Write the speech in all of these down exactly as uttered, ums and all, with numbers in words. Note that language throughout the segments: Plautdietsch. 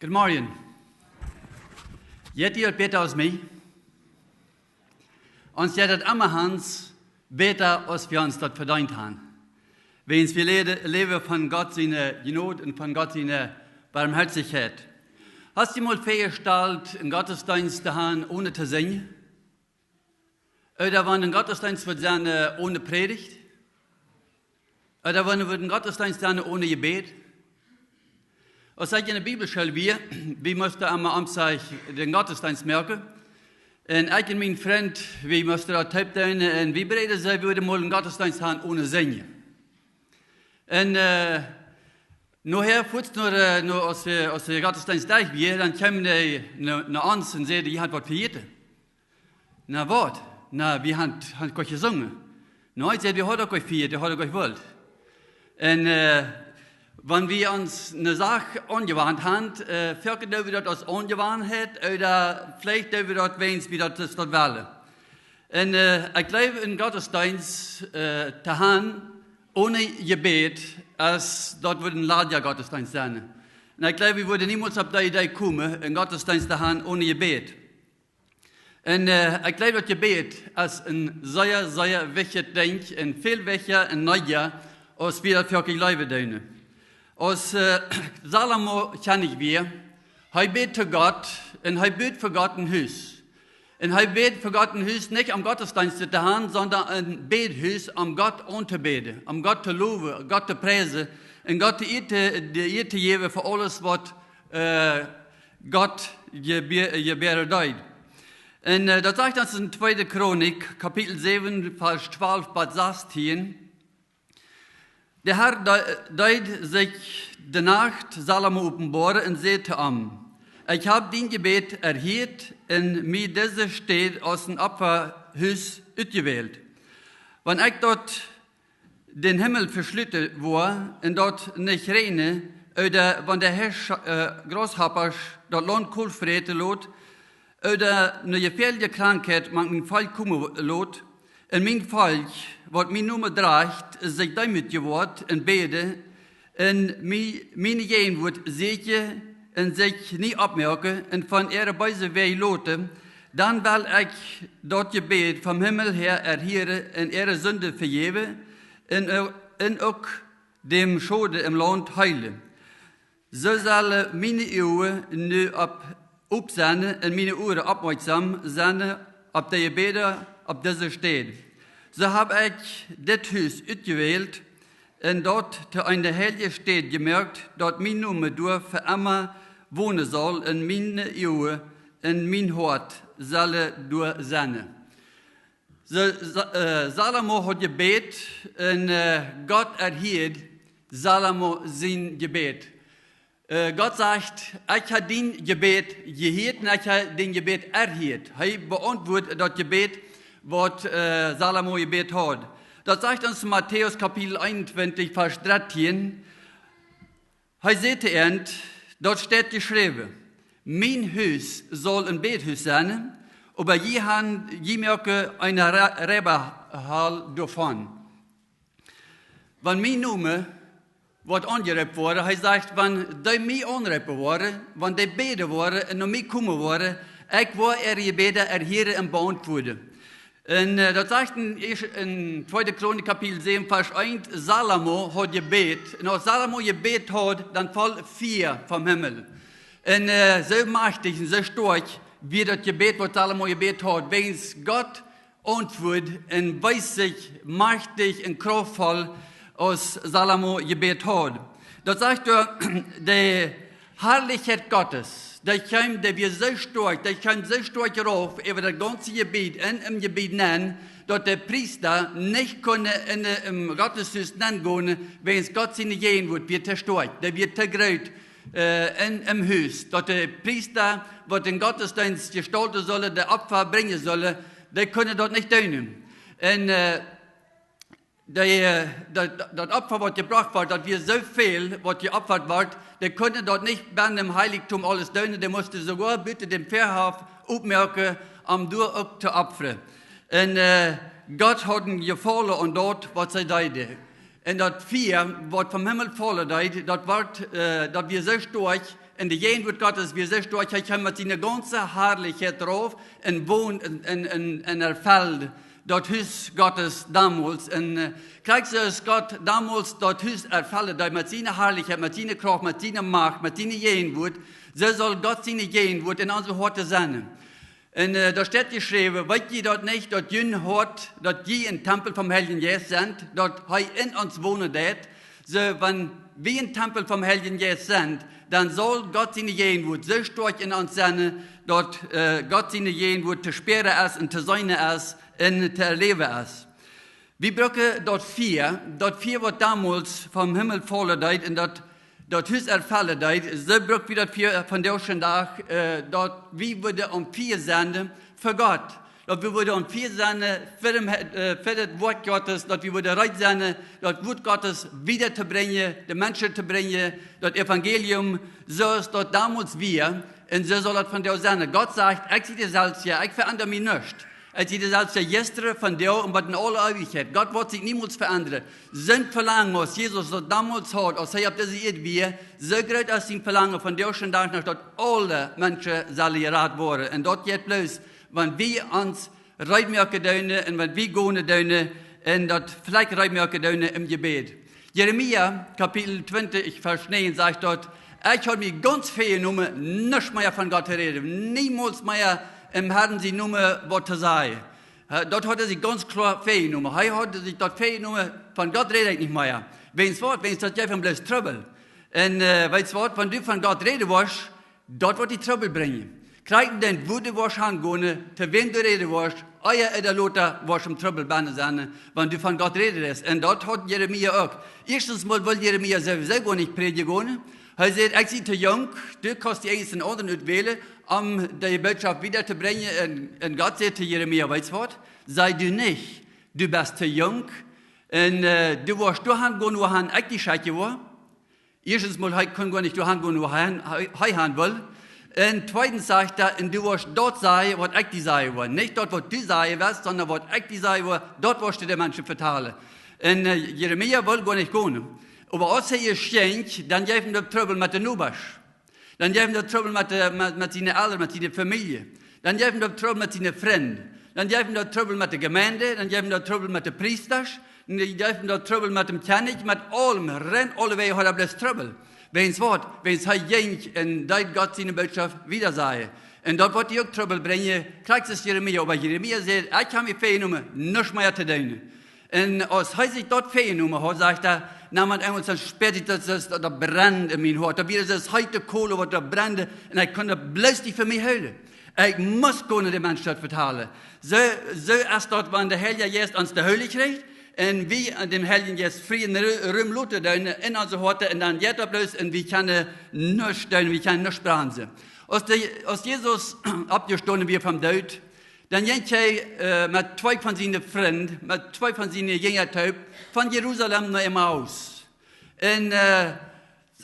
Good morning. Jeit jie daut bäta aus mie? Ons jeit daut emma bäta aus wie ons daut vedeent haben. Wäajens wie läwe-, läwen von Gott siene Jnod un von Gott siene Barmhoatichkjeit. Hast du mol fäajestalt, een Gottesdeenst to haben onen to sinjen? Ooda wan een Gottesdeenst wudd sennen, äh, one Prädicht? Ooda wan wudd een Gottesdeenst sennen one Jebäd? Aus ekj enne Bibelschool wia, wie musten emma om sikj dän Gottesdeenst moaken. Un ekj un mien Frint, wie musten daut toop doonen un wie breeden, see wudden mol een Gottesdeenst haben one Sinjen. Un, äh, nohäa, fuaz no, äh, no aus, äh, aus de Gottesdeenst derch wia, dan kjeemen dee no, no ons un säden: "Jie haben waut vejäten." "Na waut?" "Na, wie haben, haben goot jesungen." "Nä," ekj säd, "wie haben uk goot vejäten, wie haben uk goot jewult." Un, äh, wan wie ons eene Sach aunjewant haben, äh, foaken doo wie daut aus Aunjewanheit, ooda veleicht doo wie daut, wäajens wie daut, daut wellen. Un, äh, ekj jleew, een Gottesdeenst, äh, to haben one Jebäd, aus daut wudd een ladja Gottesdeenst sennen. Un ekj jleew, wie wudden niemols opp dee Idee komen, een Gottesdeenst to haben one Jebäd. Un, äh, ekj jleew, daut Jebäd es een sea, sea wichtjet Dinkj un väl wichtja un needja, aus wie daut foaken jleewen doonen. Aus, äh, Salomo Kjennich wia, hee bäd to Gott un hee bud fa Gott een Hus. Un hee bäd fa Gott een Hus, nich om Gottesdeenst to haben, sonda een Bädhus, om Gott auntobäden, om Gott to lowen, Gott to priesen un Gott de Ea to, de Ea to jäwen fa aules, waut, äh, Gott jebä-, jebäaren deed. Un, äh, daut sajcht ons en tweede Chronik, Kapitel säwen, Varsch twalf bat sastieen: De Herr de-, deed sikj de Nacht Salomo openboaren un säd to am: "Ekj hab dien Jebäd erhieet un mie dise Städ aus een Opfahus utjewält. Wan ekj daut dän Himmel veschluten woa un daut nich räajnen, ooda wan de Herr, äh, Grasshoppasch daut Launt kolt fräten lot, ooda eene jefäaliche Krankheit mank mien Volkj komen lot, un mien Volkj, waut mienen Nomen drajcht, sikj deemootjen woat un bäden un mie-, miene Jäajenwoat sieekjen un sikj nie oppmoaken un von äare beese Wäaj loten, dan well ekj daut Jebäd vom Himmel häa erhieren un äare Sinden vejäwen un, un uk dän Schoden em Launt heelen. Soo sellen miene Uagen nu opp, opp sennen un miene Uaren oppmoakjsom sennen opp de Jebäda opp dise Städ. Soo hab ekj dit Hus utjewält un daut to eene heilje Städ jemoakt, daut mien Nomen doa fa emma wonen saul, un miene Uagen un mien Hoat sellen doa sennen." Soo, Sa-, äh, Salomo haud jebät un, äh, Gott erhieed Salomo sien Jebäd. Äh, Gott sajcht: "Ekj hab dien Jebäd jehieet un ekj hab dien Jebäd erhieet." Hee beauntwuat daut Jebäd, waut, äh, Salomo jebät haud. Daut sajcht ons Matäus Kapitel eenuntwintich, Varsch dartieen. Hee säd to an: "Daut steit jeschräwen: Mien Hus saul een Bädhus sennen, oba jie han, jie moaken eene Re-, Reiwhal doavon." Wan mien Nomen woat aunjeroopen woaren, hee sajcht, wan dee mie aunroopen woaren, wan dee bäden woaren un no mie komen woaren, ekj woa äare Jebäda erhieren un beauntwuaden. Un, äh, daut sajcht en, en tweede Chronik Kapitel säwen, Varsch eent, Salomo haud jebät. Un aus Salomo jebät haud, dan foll Fia vom Himmel. Un, äh, soo majchtich un soo stoakj wia daut Jebät, waut Salomo jebät haud. Wäajens Gott auntwuat un wees sikj majchtich un kraftvoll, aus Salomo jebät haud. Daut sajcht doa, de Harlichkjeit Gottes, dee kjeem, dee wia soo stoakj, dee kjeem soo stoakj rauf äwa daut gaunze Jebied un em Jebied nenn, daut de Priesta nich kunnen en, äh, em Gotteshus nenngonen, wäajens Gott siene Jäajenwoat wia too stoakj, dee wia too groot, äh, en, em Hus, daut de Priesta, waut dän Gottesdeenst jestalten sullen, de Opfa brinjen sullen, dee kunnen daut nich doonen. Un, äh, dee, äh, daut, daut Opfa, waut jebrocht wort, daut wia soo väl, waut jeopfat wort, dee kunnen daut nich bennen em Heilichtum aules doonen, dee musten soogoa buten dän Väahoff oppmoaken, om doa uk to opfren. Un, äh, Gott haud een Jefaulen aun daut, waut see deeden. Un daut Fia, waut vom Himmel faulen deed, daut wort, äh, daut wia soo stoakj, En de Jäajenwoat Gottes wia soo stoakj, hee kjeem met siene gaunze Harlichkjeit rauf un wond en, en, en, en erfeld daut Hus Gottes domols. Un, äh, krakjt soo aus Gott domols daut Hus erfeld deed met siene Harlichkjeit, met siene Krauft, met siene Macht, met siene Jäajenwoat, soo saul Gott siene Jäajenwoat en onse Hoaten sennen. Un, äh, doa steit jeschräwen: Weet jie daut nich, daut jun Hoat, daut jie een Tempel vom Heiljen Jeist sent, daut hee en ons wonen deit? Soo, wan wie een Tempel vom Heiljen Jeist sent, dan saul Gott siene Jäajenwoat soo stoakj en ons sennen, daut, äh, Gott siene Jäajenwoat to spieren es un to seenen es un to erläwen es. Wie brucken daut Fia, daut Fia, waut domols vom Himmel faulen deed un daut, daut Hus erfellen deed, soo bruck wie daut Fia vondoag dän Dach, äh, daut wie wudden aum Fia sennen fa Gott. Daut wie wudden aum Fia sennen fa däm, äh, fa daut Wuat Gottes, daut wie wudden reed sennen, daut Wuat Gottes wieda to brinjen, de Menschen to brinjen, daut Evangelium, soo aus daut domols wia, un soo saul daut vondoag sennen. Gott sajcht: Ekj sie deselwja, ekj veendasch mie nich. Ekj sie deselwja jistren, vondoag un bat en aule Eewichkjeit. Gott woat sikj niemols veendren. Sien Velangen, aus Jesus daut domols haud, aus hee opp dise Ieed wia, soo groot es sien Velangen vondoag dän Dach noch, daut aule Menschen sellen jerat woaren. Un daut jeit bloos, wan wie ons reed moaken doonen un wan wie gonen doonen un daut Volkj reed moaken doonen em Jebäd. Jeremia, Kapitel twintich, Varsch näajen, sajcht daut: Ekj haud mie gaunz väajenomen, nuscht mea von Gott to räden, niemols mea em Herrn sienen Nomen waut to sajen. Äh, daut haud hee sikj gaunz kloa väajenomen. Hee haud sikj daut väajenomen: Von Gott räd ekj nich mea. Wäajens waut? Wäajens daut jeft am bloos Trubbel. Un, äh, weetst waut, wan du von Gott räden woascht, daut woat die Trubbel brinjen. Krakjt dan, wua du woascht hangonen, to wäm du räden woascht, ea ooda lota woascht du em Trubbel bennen sennen, wan du von Gott räden deist. Un daut haud Jeremia uk. Ieeschtens mol wull Jeremia sowieso goanich prädjen gonen. Hee säd: Ekj sie too junk, du kaust die eent un aundret utwälen, om de Bootschoft wieda to brinjen. Un, un Gott säd to Jeremia: Weetst waut? Saj du nich, du best too junk. Un, äh, du woascht doahan gonen, woahan ekj die schekjen woa. Ieeschtens mol, hee kunn goanich doahan gonen, wua hee, hee, hee han wull. Un tweedens sajcht hee: Un du woascht daut sajen, waut ekj die sajen woa. Nich daut, waut du sajen woascht, sonda waut ekj die sajen woa, daut woascht du de Menschen vetalen. Un, äh, Jeremia wull goanich gonen. Oba aus hee jeschenkj, dan jeef am daut Trubbel met de Nobasch. Dan jeef am daut Trubbel met de, met, met siene Elren, met siene Famielje. Dan jeef am daut Trubbel met siene Frind. Dan jeef am daut Trubbel met de Jemeent. Dan jeef am daut Trubbel met de Priestasch. Dan jeef am daut Trubbel met däm Kjennich, met aulem, rein aulewäajen haud hee bloos Trubbel. Wäajens waut? Wäajens hee jinkj un deed Gott siene Bootschoft wieda sajen. Un daut woat die uk Trubbel brinjen, krakjt soo aus Jeremia. Oba Jeremia säd: Ekj hab mie väajenomen, nuscht mea to doonen. Un aus hee sikj daut väajenomen haud, sajcht hee: Na, met eemol, dan spieed ekj daut, daut, daut brennt en mien Hoat. Daut wia soo aus heete Kolen, waut doa brennd, un ekj kunn daut bloos nich fa mie hoolen. Ekj must gonen de Menschen daut vetalen. Soo, soo es daut, wan de Heilje Jeist ons de Hoolunk kjricht un wie däm Heiljen Jeist frieen Ru-, Rum loten doonen en onse Hoaten, un dan jeit daut bloos un wie kjennen nuscht doonen, wie kjennen nuscht brenjen. Aus de, aus Jesus oppjestonen wia vom Doot, dan jinkj hee, äh, met twee von siene Frind, met twee von siene Jinja toop, von Jerusalem no Emmaus. Un, äh,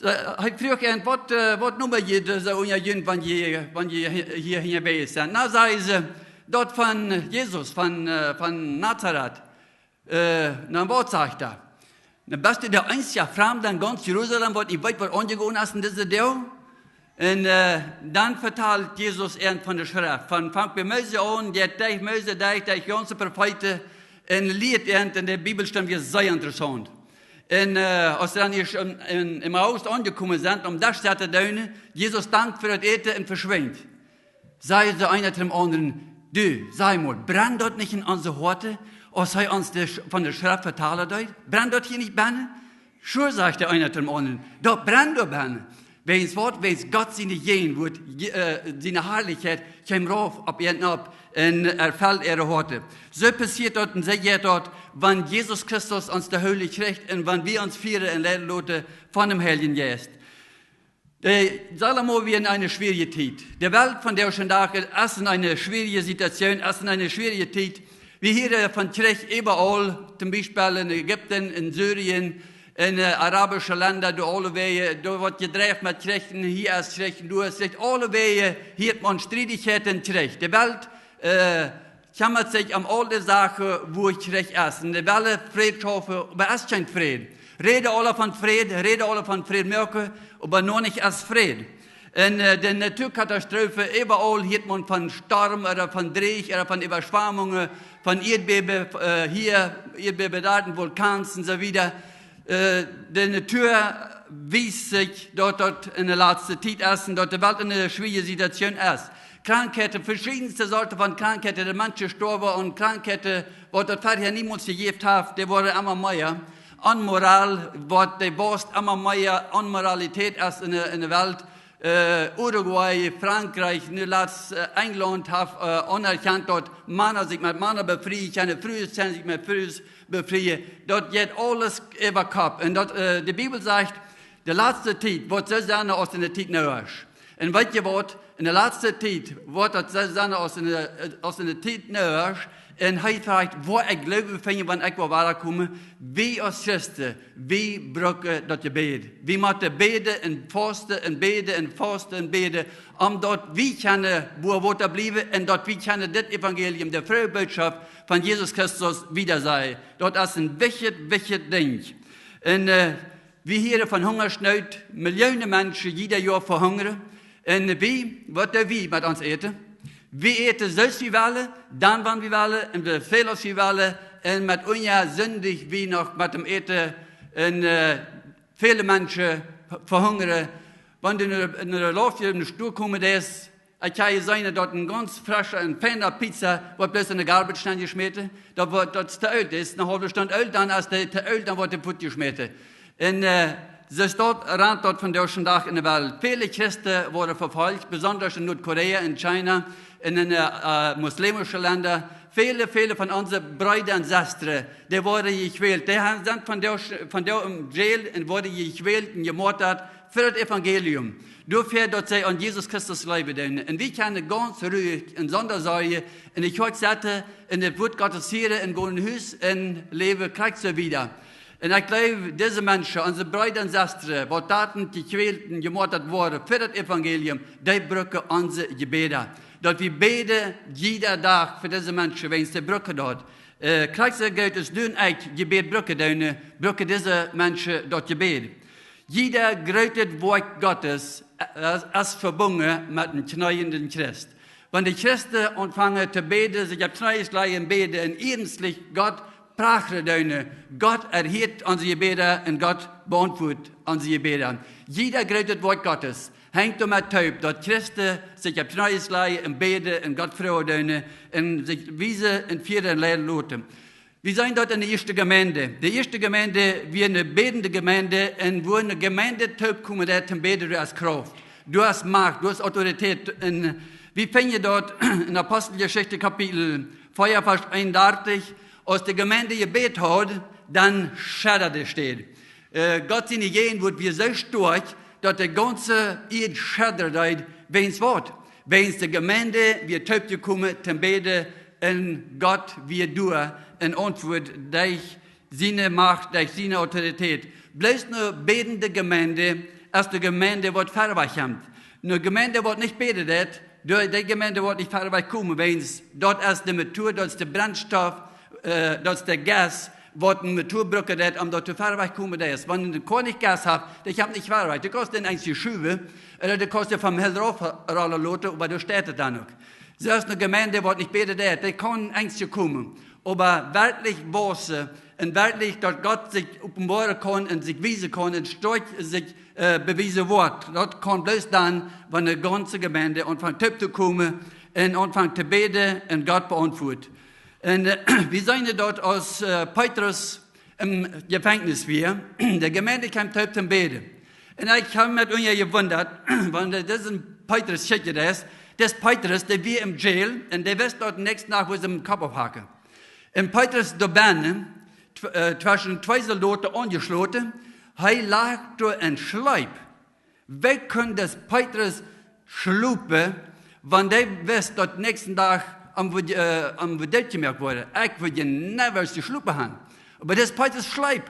hee fruach an: Waut, äh, waut nomen jie daut soo unja junt, wan jie, wan jie hia, hia unjawäajes sent? Na, säden see, daut von Jesus, von, äh, von Nazaret. Äh, na, waut sajcht hee? Na, best du de eensja Framda en gaunz Jerusalem, waut nich weet, waut aunjegonen es en dise Doag? Un, äh, dan vetalt Jesus an von de Schreft. Von, fangt bie Mose aun, deit derch Mose, deit derch de gaunze Profeeten, un lieet an, un de Bibel steit hia, sea interessaunt. Un, äh, aus see dan ieescht en, en, em Haus aunjekomen sent, aum Desch saten doonen, Jesus dankt fa daut Äten un veschwinjt. Säden see eena to däm aundren: Du, saj mol, brennt daut nich en onse Hoaten, aus hee ons de Sch-, von de Schreft vetalen deed? Brennt daut hia nich bennen? Sure, sajcht eena to däm aundren, daut brennt doa bennen. Wäajens waut? Wäajens Gott siene Jäajenwoat, je-, äh, siene Harlichkjeit kjeem rauf opp an nopp un erfeld äare Hoaten. Soo passieet daut un soo jeit daut, wan Jesus Christus ons de Hoolunk kjricht un wan wie ons fieren un leiden loten von däm Heiljen Jeist. De Salomo wia en eene schwierje Tiet. De Welt vondoag dän Dach es en eene schwierje Situation, es en eene schwierje Tiet. Wie hieren von Kjrich äwaraul, toom Biespel en Ägipten, en Syrien, en, äh, arabische Lenda, doa aulewäajen, doa woat jedreit met Kjrich, hia es Kjrich, doa es Kjrich, aulewäajen hieet maun Striedichkjeiten, Kjrich. De Welt, äh, kjemmat sikj om aul de Sachen, wua Kjrich es. Un dee wellen Fräd schaufen, oba es kjeen Fräd. Räden aule von Fräd, räden aule von Fräd moaken, oba noch nich es Fräd. Un äh, de Naturkatastrophen, äwaraul hieet maun von Storm ooda von Dräch ooda von Äwaschwamungen, von Ieedbäben, äh, hia Ieedbäben doa, Vulkauns un soo wieda. Äh, de Natua wiest sikj, daut daut en de latste Tiet es un daut de Welt en eene schwierje Situation es. Krankheiten, veschiedenste Sorten von Krankheiten, de Menschen stoawen aun Krankheiten, waut daut verhäa niemols jejäft haft, dee woaren emma mea. Onmoral, waut dee waust emma mea, Onmoralität es en de, en de Welt. Äh, Uruguay, Frankreich, nu latst äh, Enjlaunt haft äh, aunerkjant, daut Mana sikj met Mana befrieen kjennen, Frues kjennen sikj met Frues befrieen. Daut jeit aules äwakopp. Un daut, äh, de Bibel sajcht, de latste Tiet woat soo sennen aus en de Tiet Noahs. Un weet jie waut? En de latste Tiet woat daut soo sennen aus en de, äh, aus en de Tiet Noahs. Un hee fruach, woo ekj Gloowen finjen, wan ekj woa wadakomen. Wie aus Christen, wie brucken daut Jebäd. Wie motten bäden un fausten un bäden un fausten un bäden, om daut wie kjennen bowa Wota bliewen un daut wie kjennen dit Evangelium, de frooe Bootschoft von Jesus Christus, wieda sajen. Daut es een wichtjet, wichtjet Dinkj. Un äh, wie hieren von Hungasnoot, Miljoonen Menschen jieda Joa vehungren. Un wie, waut doo wie met ons Äten? Wie äten soo aus wie wellen, dan wan wie wellen, un soo väl aus wie wellen, un met unja sindijen wie noch met däm Äten, un äh, väle Menschen vehungren. Wan du en de Lauf hia en de Stua komen deist, ekj hab jeseenen, daut een gaunz frescha un feina Pizza woat bloos en de garbage nenjeschmäten. Daut woat, daut es too oolt, es eene haulwe Stund oolt, dan es dee too oolt, dan woat dee fuatjeschmäten. Un äh, soo es daut, rant daut vondoag dän Dach en de Welt. Väle Christen woaren vefolcht, besonda en Nuadkorea, en China, un en de äh, moslemische Lenda. Väle, väle von onse Breeda un Sestren, dee woaren jekwält. Dee han, sent vondoag, vondoag em Jail un woaren jekwält un jemoatat fa daut Evangelium. Doafäa, daut see aun Jesus Christus jleewen doonen. Un wie kjennen gaunz ruhich un sonda Sorjen en de Kjoakj sitten, en daut Wuat Gottes hieren, en gonen no Hus un läwen krakjt soo wieda. Un ekj jleew, dise Menschen, onse Breeda un Sestren, waut doa jekwält un jemoatat woaren fa daut Evangelium, dee brucken onse Jebäda. Daut wie bäden jieda Dach fa dise Menschen, wäajens dee brucken daut. Äh, krakjt soo goot aus du un ekj Jebäd brucken doonen, brucken dise Menschen daut Jebäd. Jieda grootet Woakj Gottes es, es vebungen met eenen kjneeenden Christ. Wan de Christen aunfangen to bäden, sikj opp Kjnees lajen un bäden un iernstlich Gott prachren doonen, Gott erhieet onse Jebäda un Gott beauntwuat onse Jebäda. Jieda grootet Woakj Gottes henjt doamet toop, daut Christen sikj opp Kjnees lajen un bäden un Gott froagen doonen un sikj wiesen un fieren un leiden loten. Wie seenen daut en de ieeschte Jemeent. De ieeschte Jemeent wia eene bädende Jemeent, un wua eene Jemeent toopkomen deed toom bäden, doa es Krauft, doa es Macht, doa es Autoritäet. Un wie finjen daut en Aposteljeschicht Kapitel vea, Varsch eenundartich, aus de Jemeent jebät haud, dan schaddad de Staut. Äh, Gott siene Jäajenwuat wia soo stoakj, daut de gaunze Ieed schaddren deed, wäajens waut? Wäajens de Jemeent wia toopjekomen toom bäden, un Gott wia doa un auntwuad derch siene Macht, derch siene Autoritäet. Bloos eene bädende Jemeent es eene Jemeent, waut verwoats kjemt. Eene Jemeent, waut nich bäden deit, dee, dee Jemeent woat nich verwoats komen, wäajens daut es de Motor, daut es de Brennstoff, äh, daut es de Gas, waut een Motor brucken deit, om daut to verwoats komen. Daut es, wan de Koa nich Gas haft, dee kjemt nich verwoats. Dee kaust dan eent schuwen, ooda dee kaust vom Hilt rauf rollen loten, oba doa steit et dan uk. Soo aus eene Jemeent, waut nich bäden deit, dee kaun eent komen. Oba werkjlich wausen un werkjlich, daut Gott sikj openboaren kaun un sikj wiesen kaun un stoakj sikj äh, bewiesen woat. Daut kaun bloos dan, wan de gaunze Jemeent aunfangt tooptokomen un aunfangt to bäden un Gott beauntwuat. Un äh, wie seenen daut, aus äh, Petrus em Jefenkjnis wia, de Jemeent kjeem toop toom bäden. Un ekj hab mie unja jewundat, wan dee disen Petrus kjikjen deed, dis Petrus, dee wia em Jail un dee wist daut de näakjste Dach wudd see am Kopp aufhacken. Un Petrus doa bennen, tw-, äh, tweschen twee Soldoten aunjeschloten, hee lach doa un schleep. Woo kunn dis Petrus schlopen, wan dee wist, daut näakjsten Dach am wudd, äh, am wudd dootjemoakt woaren? Ekj wudd je never jeschlopen han. Oba dis Petrus schleep.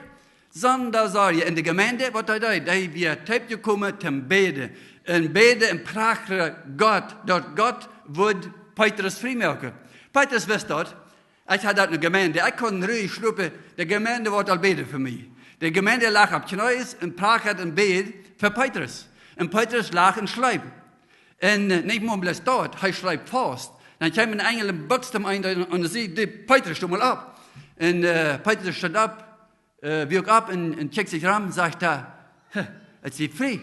Sonda Sorjen. Un de Jemeent, waut hee deed, dee wia toopjekomen toom bäden. Un bäden un prachren Gott, daut Gott wudd Petrus friemoaken. Petrus wist daut. Ekj haud daut enne Jemeent. Ekj kunn ruhich schlopen. De Jemeent woat aul bäden fa mie. De Jemeent lach opp Kjnees un prachat un bäd fa Petrus. Un Petrus lach un schleep. Un, äh, nich mau bloos daut, hee schleep faust. Dan kjeem een Enjel un bukst am aun un, un säd: "Du, Petrus, sto mol opp." Un, äh, Petrus stunt opp, äh, wuak opp un, un kjikjt sikj rom, sajcht hee: "Huh, ekj sie frie.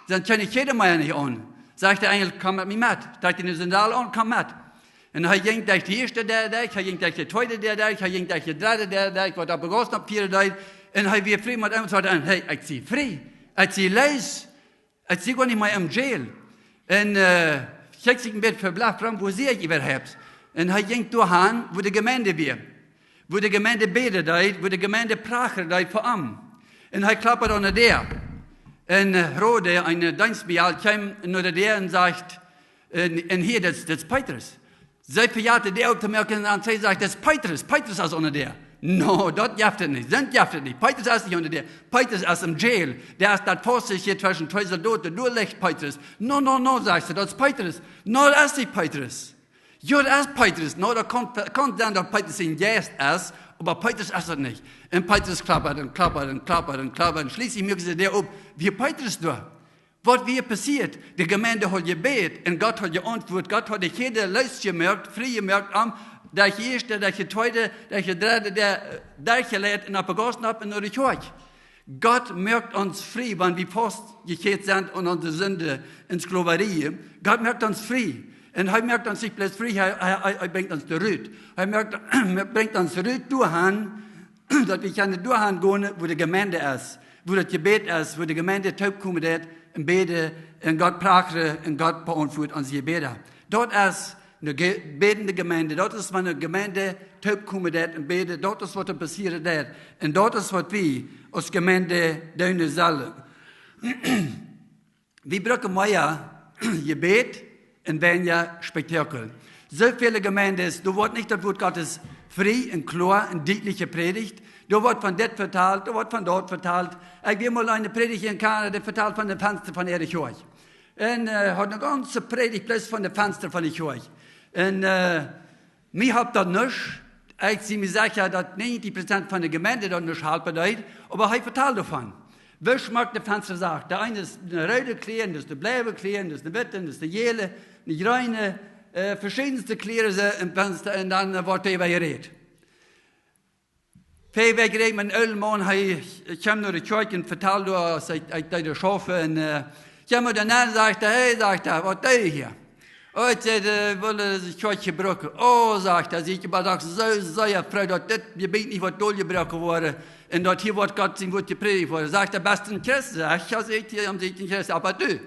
Sent kjeene Kjäden mea aun." Sajcht de Enjel: "Komm met mie met." Deit de Sandal aun: "Komm met." Un hee jinkj derch de ieeschte Däa derch, hee jinkj derch de tweede Däa derch, hee jinkj derch de dredde Däa derch, waut opp de Gauss opp fieren deed. Un hee wia frie met eemol, sajcht hee: "Hey, ekj sie frie. Ekj sie lees. Ekj sie goanich mea em Jail." Un, äh, kjikjt sikj een bät vebloft rom, wua sie ekj äwahaupt? Un hee jinkj doahan, wua de Jemeent wia. Wua de Jemeent bäden deed, wua de Jemeent prachren deed fa am. Un hee klopt aun de Däa. Un, äh, Rode, een, äh, Deenstmäakja, kjeem no de Däa un sajcht, un, un hia, daut, daut es Petrus. See vejäten de Däa opptomoaken un see sajcht: "Daut es Petrus, Petrus es aun de Däa." "No, daut jeft et nich, daut jeft et nich. Petrus es nich aun de Däa. Petrus es em Jail. Dee es doa faust hia tweschen twee Soldoten, doa licht Petrus." "No, no, no," sajcht see, "daut es Petrus." "No, daut es nich Petrus." "Jo, daut es Petrus." "No, daut kaun, kaun sennen, daut Petrus sien Jeist es, oba Petrus es daut nich." Un Petrus klopt un klopt un klopt un klopt. Un schlieslich moaken see de Däa op. Wia Petrus doa? Waut wia passieet? De Jemeent haud jebät un Gott haud jeauntwuat. Gott haud de Kjäden loosjemoakt, frie jemoakt, am, derch de ieeschte, derch de tweede, derch de dredde, Däa, äh, derchjeleit un opp de Gauss opp un no de Kjoakj. Gott moakt ons frie, wan wie faustjekjädt sent aun onse Sind un Skloverie. Gott moakt ons frie. Un hee moakt ons nich bloos frie, hee, hee, hee, hee brinjt ons rut. Hee moakt, brinjt ons rut doahan, daut wie kjennen doahan gonen, wua de Jemeent es, wua daut Jebäd es, wua de Jemeent toopkomen deit un bäden un Gott prachren un Gott beauntwuat onse Jebäda. Daut es eene ge-, bädende Jemeent, daut es, wan eene Jemeent toopkomen deit un bäden, daut es, waut doa passieren deit. Un daut es, waut wie aus Jemeent doonen sellen. Wie brucken mea Jebäd un weinja Spektakel. Soo väle Jemeenten, doa woat nich daut Wuat Gottes frie un kloa un dietlich jeprädicht. Doa woat von dit vetalt, doa woat von daut vetalt. Ekj wia mol eene Prädicht en Kanada, dee vetald von de Fensta von äare Kjoakj. Un, äh, haud eene gaunze Prädicht bloos von de Fensta von de Kjoakj. Un, äh, mie halpt daut nuscht. Ekj sie mie secha, daut näajentich Prozent von de Jemeent daut nuscht halpen deed, oba hee vetald doavon. Woo schmock de Fensta sach. De eene es eene roode Kjlea, daut es eene bleiwe Kjlea, daut es eene witte, daut es eene jäle, eene jreene, äh, veschiedenste Kjlea, see em Fensta, un dan, äh, woat doaräwa jerät. Väl Wäakj räd met een oola Maun, hee kjeem no de Kjoakj un vetald doa, aus ekj, ekj deed doa schaufen, un, äh, kjeem hee doa nenn, sajcht hee: "Hey," sajcht hee, "waut deist du hia?" "Oh," sajcht hee, "ekj well de Kjoakj jebruken." "Oh," sajcht hee, "sie ekj oba doch soo sea froo, daut dit Jebäd nich woat doljebroaken woaren un daut hia woat Gott sien Wuat jeprädicht woaren." Sajcht hee: "Best du een Christ?" Saj ekj: "Jo," sajcht hee, "ekj sie een Christ." "Oba du?"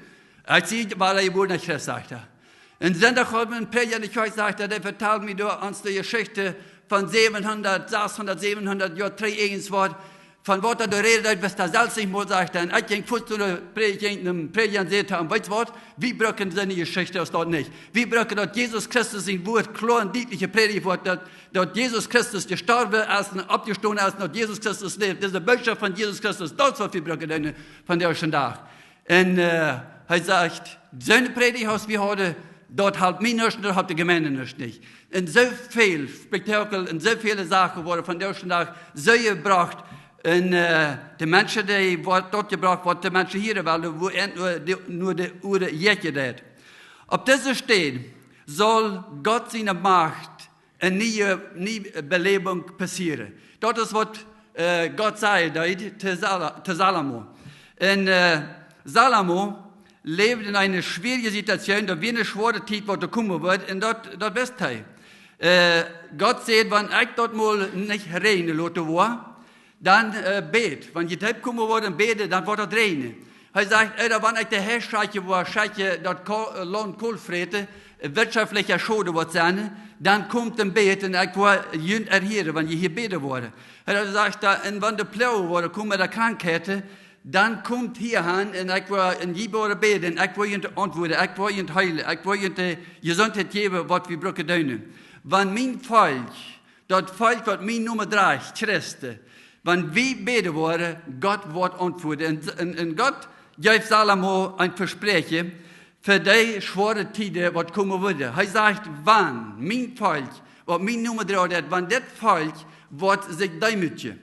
"Ekj sie oba een jebuarna Christ," sajcht hee. Un Sindach haud wie eenen Prädja en de Kjoakj, sajcht hee, dee vetald mie doa ons de Jeschicht von säwenhundat, sechshundat, säwenhundat Joa trigj irjentwaut, von waut hee doa räd, daut wist hee selfst nich mol, sajcht hee. Un ekj jinkj fuaz no de Prädja, jinkj no dän Prädja un säd to am: "Weetst waut? Wie brucken soone Jeschicht aus daut nich. Wie brucken daut Jesus Christus sien Wuat kloa un dietlich jeprädicht woat, daut, daut Jesus Christus jestorwen es un oppjestonen es un daut Jesus Christus läft. Dise Bootschoft von Jesus Christus, daut es, waut wie brucken doonen vondoag dän Dach." Un, äh, hee sajcht: "Soone Prädicht aus wie hauden, daut halpt mie nuscht, daut halpt de Jemeent nuscht nich." Un soo väl Spektakel un soo väle Sachen woaren vondoag dän Dach soo jebrocht. Un, äh, de Menschen, dee woat daut jebrocht, waut de Menschen hieren wellen, wua an, äh, de, no de Uaren jekjen deit. Opp dise Städ saul Gott siene Macht eene niee, niee Beläwunk passieren. Daut es, waut, äh, Gott säd, daut to Sala-, to Salomo. Un, äh, Salomo läwd en eene schwierige Situation, daut wia eene schwoare Tiet, waut doa komen wudd, un daut, daut wist hee. Äh, Gott säd: "Wan ekj daut mol nich räajnen loten woa, dan, äh, bät. Wan jie toopkomen woaren un bäden, dan woat daut räajnen." Hee sajcht: "Ooda wan ekj de Häa schekjen woa, schekjen, daut Ko-, äh, Launt kolt fräten, äh, wirtschoftlicha Schoden woat sennen, dan komt un bät un ekj woa junt erhieren, wan jie hia bäden woaren." Hee sajcht doa: "Un wan de Ploagen woaren komen, de Krankheiten, dan komt hia han un ekj woa, un jie woaren bäden, un ekj woa junt auntwuaden, ekj woa junt heelen, ekj woa junt de Jesuntheit jäwen, waut jie brucken doonen. Wan mien Volkj, daut Volkj, waut mienen Nomen drajcht, Christen, wan wie bäden woaren, Gott woat auntwuaden." Un, un, un Gott jeef Salomo een Vespräakjen fa dee schwoare Tieden, waut komen wudden. Hee sajcht: "Wan mien Volkj, waut mienen Nomen drajcht, wan dit Volkj woat sikj deemootjen."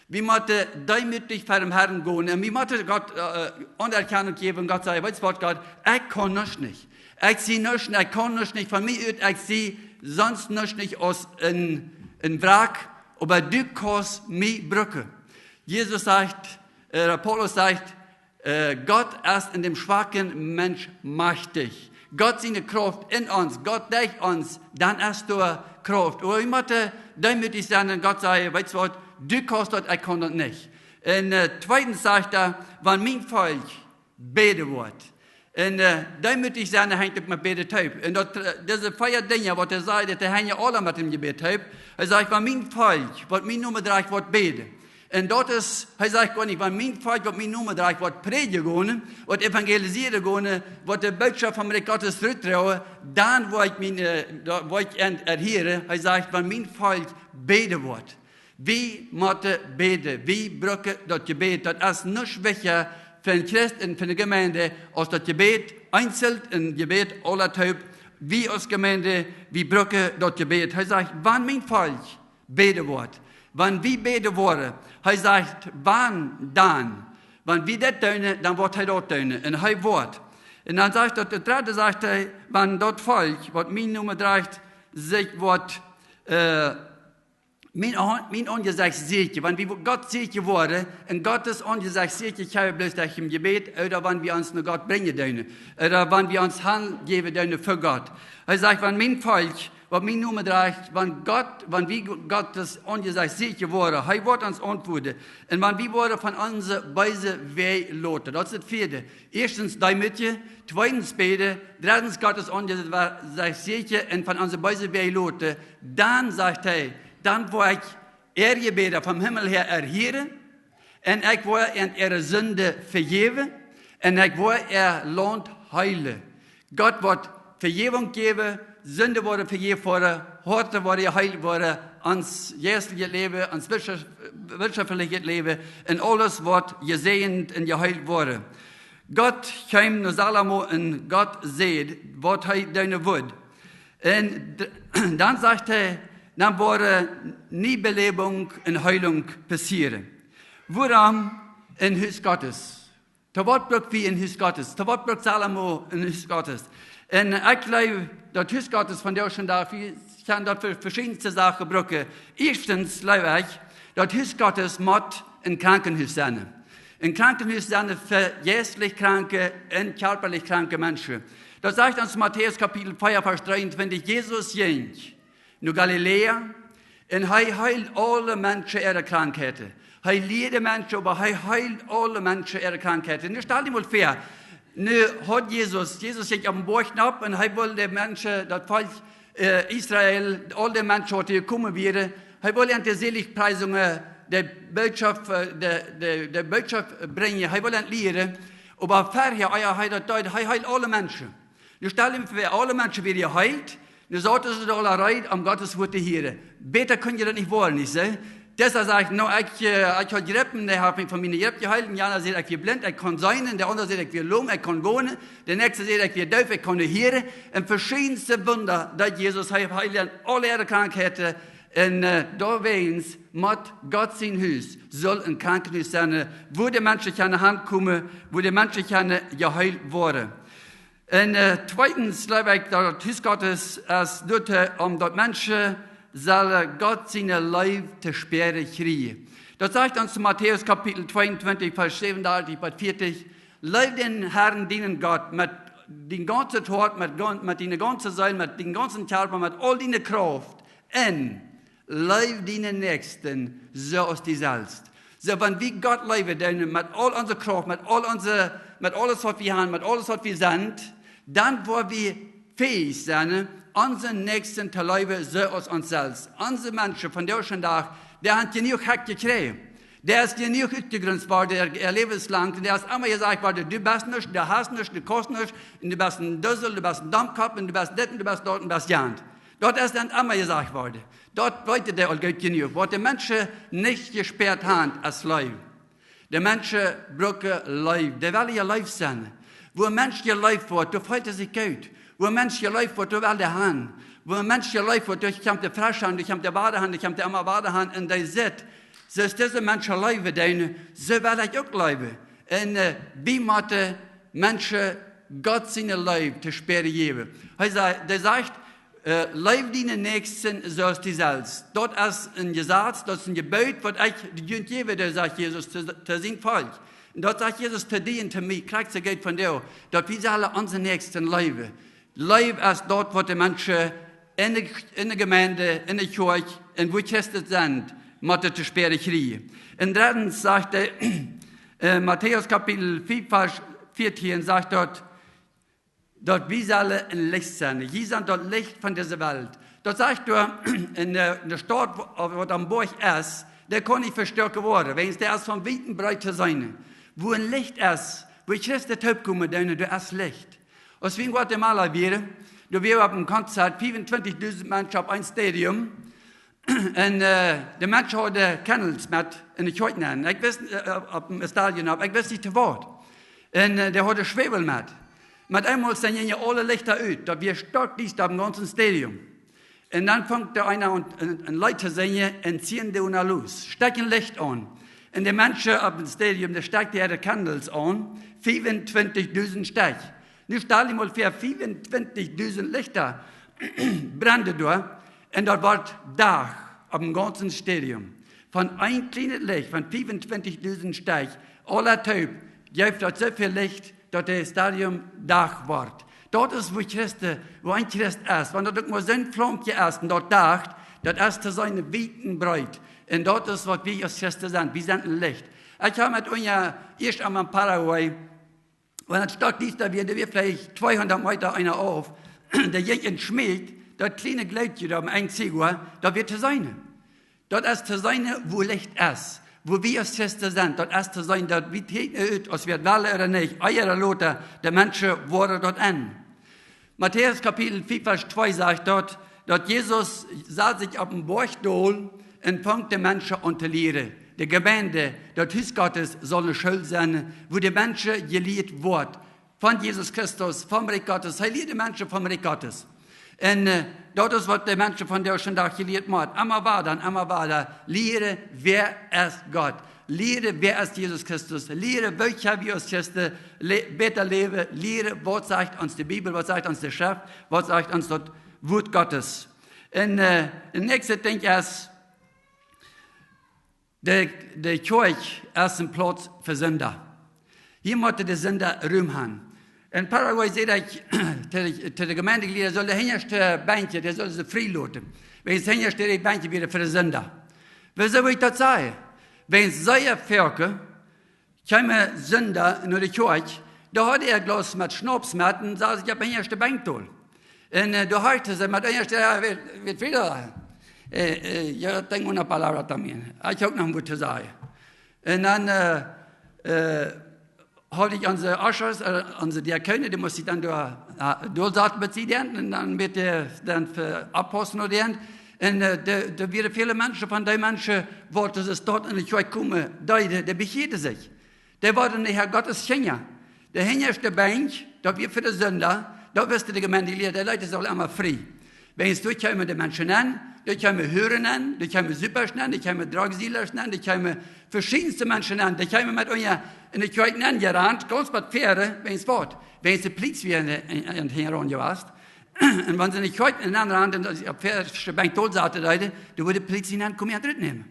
Wie motten deemootich ver dän Herrn gonen un wie motten Gott äh, Anerkennung jäwen un Gott sajen: Weetst waut, Gott, ekj kaun nuscht nich. Ekj sie nuscht, ekj kaun nuscht nich. Von mie ut, ekj sie sonst nuscht nich aus een, een Wrack, oba du kaust mie brucken. Jesus sajcht, äh, Paulus sajcht, äh, Gott es en dän schwaken Mensch majchtich. Gott siene Krauft en ons, Gott derch ons, dan es doa Krauft. Oba wie motten deemootich sennen un Gott sajen: Weetst waut, du kaust daut, ekj kaun daut nich. Un äh, tweedens sajcht hee: Wan mien Volkj bäden woat. Un äh, deemootich sennen, daut henjt uk met bäden toop. Un daut, äh, dise vea Dinja, waut hee sajcht, daut henjen aula met däm Jebäd toop. Hee sajcht: Wan mien Volkj, waut mienen Nomen drajcht, woat bäden. Un daut es, hee sajcht goanich: Wan mien Volkj, waut mienen Nomen drajcht, woat prädjen gonen, woat evangelisieren gonen, woat de Bootschoft vom Rikj Gottes rutdroagen, dan woa ekj mie, äh, dan woa ekj an erhieren. Hee sajcht: Wan mien Volkj bäden woat. Wie motten bäden, wie brucken daut Jebäd. Daut es nuscht wichtja fa een Christ un fa eene Jemeent aus daut Jebäd eenzeln un Jebäd aula toop. Wie aus Jemeent, wie brucken daut Jebäd. Hee sajcht: Wan mien Volkj bäden woat, wan wie bäden woaren, hee sajcht, wan dan, wan wie daut doonen, dan woat hee daut doonen. Un hee woat. Un dan sajcht daut, daut dredde sajcht hee: Wan daut Volkj, waut mienen Nomen drajcht, sikj woat äh, mien, Aun- mien Aunjesecht sieekjen. Wan wie Gott sieekjen woaren un Gott sien Aunjesecht sieekjen, kjenn wie bloos derch daut Jebäd, ooda wan wie ons no Gott brinjen doonen, ooda wan wie ons hanjäwen doonen fa Gott. Hee sajcht: Wan mien Volkj, waut mienen Nomen drajcht, wan Gott, wan wie Gott sien Aunjesecht sieekjen woaren, hee woat ons auntwuaden. Un wan wie woaren von onse beese Wäaj loten. Daut es daut vieede. Ieeschtens deemootjen, tweedens bäden, dreddens Gott sien Aunjesecht sieekjen un von onse beese Wäaj loten. Dan, sajcht hee, dan woa ekj äare Jebäda vom Himmel häa erhieren, un ekj woa an äare Sinden vejäwen, un ekj woa äa Launt heelen. Gott woat Vejäwunk jäwen, Sinden woaren vejäft woaren, Hoaten woaren jeheelt woaren, ons jeistlichet Läwen, ons wirtschaft-, wirtschaftlichet Läwen, un aules woat jesäajent un jeheelt woaren. Gott kjeem no Salomo un Gott säd, waut hee doonen wudd. Un d- dan sajcht hee, dan woaren Niebelebunk un Heilunk passieren. Wuarom een Hus Gottes? To waut bruck wie een Hus Gottes? To waut bruck Salomo een Hus Gottes? Un ekj jleew, daut Hus Gottes von dän ieeschten Dach, wie kjennen daut fa veschiedne Sachen brucken. Ieeschtens jleew ekj, daut Hus Gottes mott een Krankenhus sennen. Een Krankenhus sennen fa jeistlich Kranke un kjarpalich kranke Menschen. Daut sajcht ons Matäus Kapitel vea, Varsch dreeuntwintich: Jesus jinkj no Galiläa, un hee heeld aule Menschen äare Krankheiten. Hee lieed Menschen, oba hee heeld aule Menschen äare Krankheiten. Nu stal die mol väa, nu haud Jesus, Jesus jinkj opp dän Boajch nopp un hee wull de Menschen, daut Volkj äh, Israel, aul de Menschen, waut hia komen wieren, hee wull an de Seligpreisungen, de Bootschoft, äh, de, de, de Bootschoft brinjen, hee wull an lieren. Oba verhäa, ea hee daut deed, hee heeld aule Menschen. Nu stal die väa, aule Menschen wieren jeheelt. Nu sauten see aula reed, om Gott sien Wuat to hieren. Bäta kunn daut nich woaren, nich soo? Disa sajcht: "No, ekj, äh, ekj haud Jrippen, dee haft mie von miene Jripp jeheelt." Un jana säd: "Ekj wia blint, ekj kunn seenen." Un de aundra säd: "Ekj wia lom, ekj kunn gonen." De näakjsta säd: "Ekj wia doof, ekj kunn hieren." Un veschiedne Wunda deed Jesus, hee heeld aule äare Krankheiten. Un, äh, doawäajen mott Gott sien Hus, saul een Krankenhus sennen, äh, wua de Menschen kjennen hankomen, wua de Menschen kjennen jeheelt woaren. Un, äh, tweedens jleew ekj, daut daut Hus Gottes es doa, om daut Menschen sellen Gott siene Leew to spieren kjrieen. Daut sajcht ons Matäus Kapitel tweeuntwintich, Varsch säwenundartich bat vieetich: "Leew dän Herrn, dienen Gott, met dien gaunzet Hoat, met gaun-, met diene gaunze Seel, met dienen gaunzen Kjarpa, met aul diene Krauft, un leew dienen Näakjsten soo aus die selfst." Soo, wan wie Gott leewen doonen met aul onse Krauft, met aul onse, met aules, waut wie haben, met aules, waut wie sent, dan woa wie fäich sennen, onsen Näakjsten to leewen soo aus ons selfst. Onse Menschen von dän ieeschten Dach, dee haben jenuach Hekj jekjräajen. Dee es jenuach utjegrunzt worden, äa, äa Läwen lang. Un dee es emma jesajcht worden: "Du best nuscht, du hast nuscht, du kaust nuscht, un du best een Dusel, du best een Domkopp, un du best dit, un du best daut, un du best jant." Daut es an emma jesajcht worden. Daut weet dee aul goot jenuach. Waut de Menschen nich jespäat haben, es Leew. De Menschen brucken Leew. Dee wellen jeleeft sennen. Wua een Mensch jeleeft woat, doa feelt hee sikj goot. Wua een Mensch jeleeft woat, doa well hee han. Wua een Mensch jeleeft woat, doa kjemt hee fresch han, doa kjemt hee wada han, doa kjemt hee emma wada han. Un dee sitt Soo aus dise Menschen leewen deeden, soo well ekj uk leewen. Un äh, wie motten Menschen Gott siene Leew to spieren jäwen. Hee sajcht, dee sajcht, äh, leew dienen Näakjsten soo aus die selfst. Daut es een Jesaz, daut es een Jeboot, waut ekj die junt jäwen doo, sajcht Jesus to, to sien Volkj. Un daut sajcht Jesus to die un to mie, krakjt soo goot vondoag, daut wie sellen onse Näakjsten leewen. Leew es daut, waut de Menschen en de, en de Jemeent, en de Kjoakj, un wua Christen sent, motten to spieren kjrieen. Un drettens sajcht hee, äh, Matäus Kapitel fief, Varsch vieetieen, sajcht daut, daut wie sellen een Licht sennen. Jie sent daut Licht von dise Welt. Daut sajcht doa, en de, en de Staut, waut, waut aum Boajch es, dee kaun nich vestoaken woaren, wäajens dee es von wiet un breet to seenen. Wua een Licht es, wua Christen toopkomen, dan doa es Licht. Aus wie en Guatemala wieren, doa wieren wie opp een Konzert, fiefuntwintichdusent Menschen opp een Stadion. Un äh, de Menschen hauden Candles met en de Kjoakj nenn. Ekj wist, äh, opp een Stadion opp, ekj wist nich to waut. Un äh, dee hauden Schwäwel met. Met eemol sent june aule Lichta ut, daut wia stockdiesta opp dän gaunzen Stadion. Un dan funk doa eena aun een, een Leet to sinjen: Enciende una luz, stekj een Licht aun. Un de Menschen opp dän Stadion, dee stekjten äare Candles aun, fiefuntwintichdusent Stekj. Nu stal die mol väa, fiefuntwintichdusent Lichta brennen doa, un daut wort Dach opp dän gaunzen Stadion. Von een kjlienet Licht, von fiefuntwintichdusent Stekj, aula toop, jeef daut soo väl Licht, daut daut Stadion Dach wort. Daut es, wua Christen, wua een Christ es. Wan daut uk mau soon Flaumkje es, un daut Dach, daut es to seenen wiet un breet. Un daut es, waut wie aus Christen sent. Wie sent een Licht. Ekj hab met unja ieescht aum Paraguay, wan daut stockdiesta wia, doa wia veleicht tweehundat Meta eena auf, dee jinkj un schmält daut kjliene Jleetje doa aum Enj, Sigua, daut wia to seenen. Daut es to seenen, wua Licht es, wua wie aus Christen sent. Daut es to seenen, daut wie tieden ut, aus wie daut wellen ooda nich, ea ooda lota, de Menschen woaren daut en. Matäus Kapitel fief, Varsch twee sajcht daut, daut Jesus sad sikj opp een Boajch dol un funk de Menschen aun to lieren. De Jemeent, daut Hus Gottes, saul ne School sennen, wua de Menschen jelieet woaren von Jesus Christus, vom Rikj Gottes. Hee lieed de Menschen vom Rikj Gottes. Un äh, daut es, waut de Menschen vondoag dän Dach jelieet motten. Emma wada un emma wada lieren, wäa es Gott. Lieren, wäa es Jesus Christus. Lieren, woo kjenn wie aus Christen le-, bäta läwen. Lieren, waut sajcht ons de Bibel, waut sajcht ons de Schreft, waut sajcht ons daut Wuat Gottes. Un äh, daut näakjste Dinkj es, de, de Kjoakj es een Plauz fa Sinda. Hia motten de Sinda Rum han. En Paraguay säd ekj to de, to de Jemeentejlieda, sull de hinjaschte Benkj, dee sull see frie loten. Wäajens de hinjaschte Benkj wieren fa de Sinda. Wuarom well ekj daut sajen? Wäajens sea foaken kjeemen Sinda no de Kjoakj, dee hauden een Glaus met Schnaps met un saten sikj opp de hinjaschte Benkj dol. Un äh, dee horchten see met de hinjaschte, jo, weet, weet wada. Äh, äh, yo tengo una palabra también. Ekj hab uk noch waut to sajen. Un dan äh, äh, haud ekj onse Ushers, äh, onse Diakonen, dee musten dan doa, äh, doa saten bie dän, un dan met dee dan fa oppaussen no dän. Un äh, doa, doa wieren väle Menschen, von dee Menschen, waut doa doa en de Kjoakj komen deeden, dee bekjeeden sikj. Dee worden de Herr Gottes Kjinja. De hinjaschte Benkj, daut wia fa de Sinda, daut wisten de Jemeentejlieda, dee leeten see aul emma frie. Wäajens doa kjeemen de Menschen nenn, doa kjeemen Huaren nenn, doa kjeemen Supasch nenn, doa kjeemen Drogdealers nenn, doa kjeemen veschiedenste Menschen nenn, dee kjeemen met unja en de Kjoakj nenn jerant, gaunz waut väaren, wäajens waut? Wäajens de Pliees wieren en, en, en hinjaraun jewast. Un wan see en de Kjoakj nenn randen, un opp de väaschte Benkj dol saten deeden, dan wudd de Pliees nenn komen un rutnämen.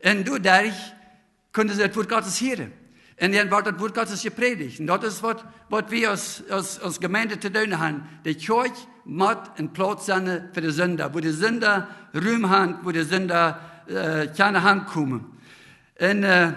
Un doaderch kunnen see daut Wuat Gottes hieren. Un dan wort daut Wuat Gottes jeprädicht. Un daut es waut, waut wie aus, aus, aus Jemeent to doonen haben. De Kjoakj mott een Plauz sennen fa de Sinda, wua de Sinda Rum han, wua de Sinda äh, kjennen hankomen. Un äh,